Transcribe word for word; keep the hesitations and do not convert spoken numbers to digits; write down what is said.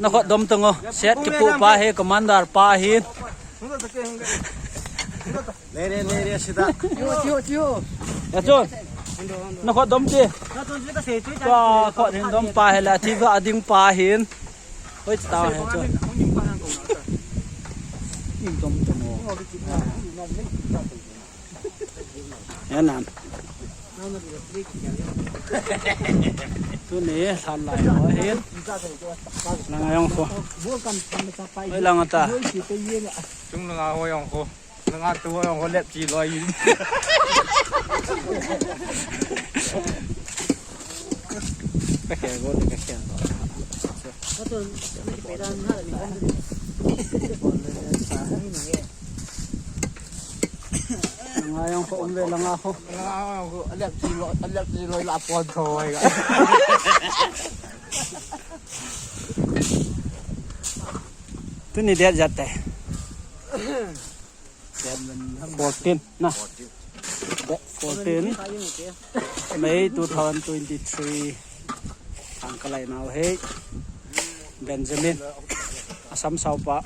Nakhut dom tang o. Set kipu pa hi, commander pa hi. Lere, lere, sida. Chiu, chiu, chiu. Ya chun. Nakhut dom ti. Tua khut hin dom pa hi la, thi va ding pa hin. Hoi ta he chu. Ing dom tang o. Ya nan. Tuni lhan lai ho hin. Langa jong khu. Hoi langa ta. Chung langa ho jong khu. Langa tu ho jong khu lep chi loi. Ka khel go, ka khel go. Langa jong khu um ve, langa khu. Langa ho jong khu lep chi loi, lep chi loi la pon thoi ga. Tuni date ijat tai? Fourteen na. Date fourteen May two thousand twenty-three. Thangkhat lai nau hi. Benjamin. Assam saopa.